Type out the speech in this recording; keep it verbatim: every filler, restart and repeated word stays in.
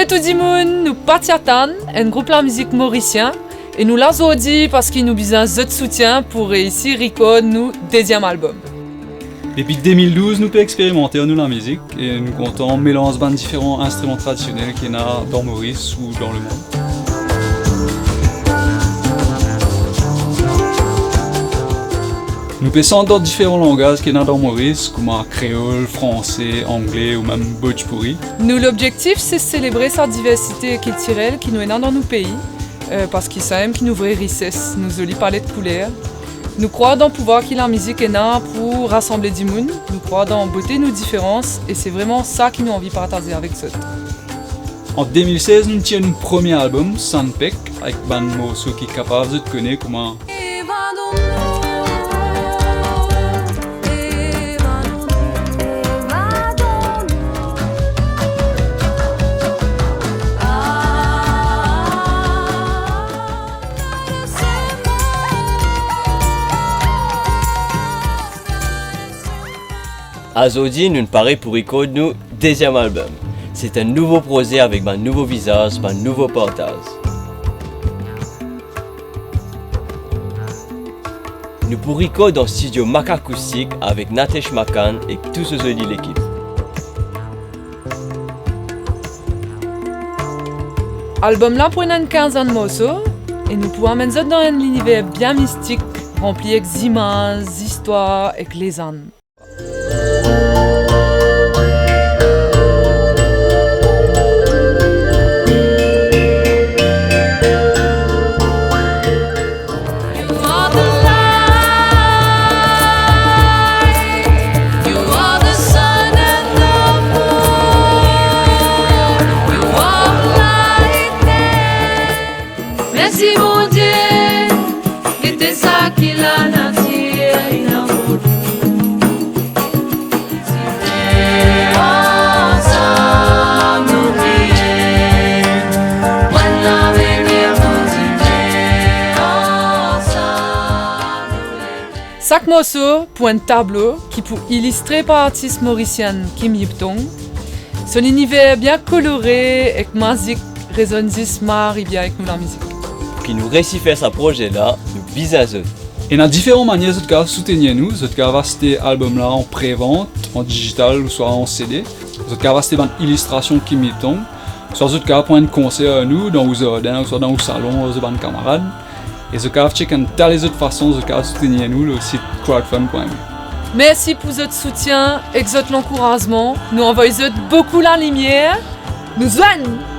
Tou dimoun, nou pa ti atann, enn group lamizik morisien, e nou la zordi parski nou bizin zot soutien pou reisi rikord nou deziem albom. Depi de mil douz, nou pe eksperimante ar nou lamizik e nou kontan melanz bann diferan instriman tradisionel ki ena dan Moris ou dan lemond. Nou pe sant dan diferan langaz ki ena dan Moris, kouma kreol, franse, angle ou mem bhojpuri. Nou lobzektif, se selebre sa diversite kiltirel ki nou ena dan nou pei, eh, parski samem ki nou vre rises, nou zoli palet kouler. Nou krwar dan pouvwar ki lamizik ena pou rasanble dimoun, nou krwar dan bote nou diferans, e se vreman sa ki nou anvi partaze avek zot. An de mil sez, nou tir nou premie albom, Sandpek, avek bann morso ki kapav zot kone kouma Azordi, nou pare pou rikord nou deziem albom. Se enn nouvo proze avek bann nouvo vizaz, bann nouvo partaz. Nou pou rikord dan stidio Mak Akoustik avek Natesh Makan ek tou so zoli lekip. Albom la pou ena enn kinzenn morso e nou pou amenn zot dan enn liniver bien mistik, ranpli ek zimaz, zistwar ek lezann. Mersi Bondie, gete sa ki lanatir inn aport nou. Ansam nou kriye, bann lavenir kontinie, ansam nou leve. Sak morso pou enn tablo ki pou ilistre par artis morisien Kim Yiptong. So liniver bien kolore ek mazik rezonn zis mari bien ek nou lamizik. Ki nou resi fer sa proze la, nou bizin zot. Ena diferan manier zot kapav soutenir nou. Zot kapav aste albom la an pre-vant, an digital ouswa an C D. Zot kapav aste bann ilistrasion Kim Yiptong. Swa zot kapav pran enn konser ar nou dan ou zardin, ouswa dan ou salon, ar zot bann kamarad. E zot kapav chek enn ta lezot fason zot kapav soutenir nou lor sit crowdfund point L E. Mersi pou zot soutien ek zot lankourazman. Nou anvoy zot boukou lalimier. Nou zwenn!